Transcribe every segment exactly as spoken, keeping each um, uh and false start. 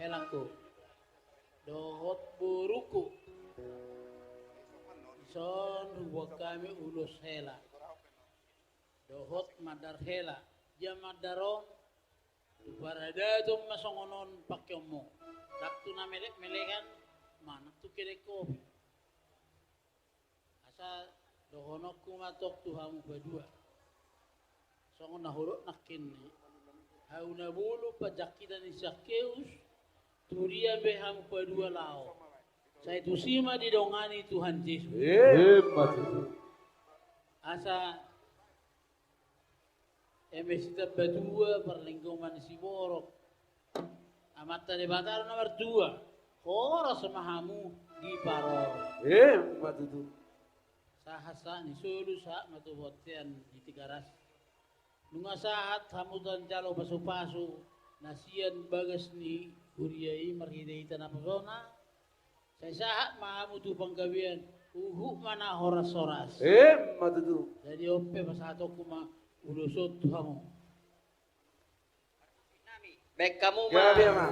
Helangku dohot borungku. Dison huboan hami ulos hela dohot mandar hela. Ia mandar on tu paradaton ma songon on pangkeonmu. Ndang tu na melek-melekan manang tu kedai kopi. Asa dohononku ma tong tu hamu padua. Songon na hudok nangkin i, hau na bolon panjangkitan ni si Zakkeus, tu dia pe hamu padua laho, sai tusi ma didongani Tuhan Jesus. Emma tutu. Asa eme sitambatua parlinggoman ni siborok, Amanta Debata do na martua, horas ma hamu diparorot. Emma tutu. Sahat-sahat ni solu, sahat ma tu bontean di Tigaras. Nunga sahat hamu tanjalo pasu-pasu na sian bagas ni huria i marhite-hite naposona. Sai sahat ma hamu tu panggabean, huhut ma na horas-horas. Emma tutu. Jadi on pe pasahatonku ma ulos on tu hamu. Baen hamu ma. Gabe ma.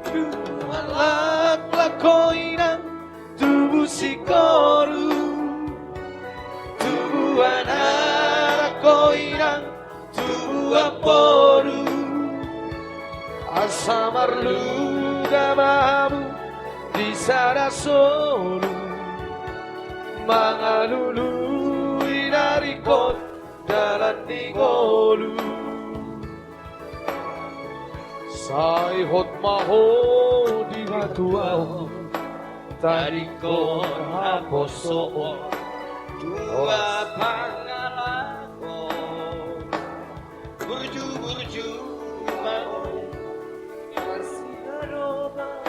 Tubu ma laklak ho inang, tubu singkoru. Tubu anak ho inang, tubu amporu. Asa marluda ma hamu di sada solu, mangalului na ringkot dalan ni ngolu. Sai hot ma ho di batuaon, tadingkon haposoon, dua pangalahon. Burju-burju ma ho, marsiadopan.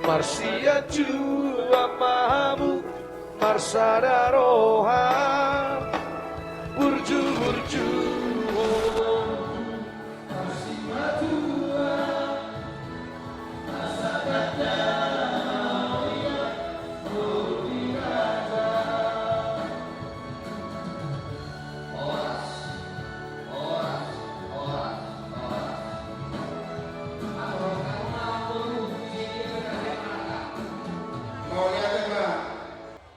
Marsianjuan ma hamu, marsada roha, burju-burju.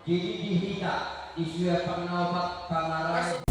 Jadi di hita, di suya pangalopat pangarai.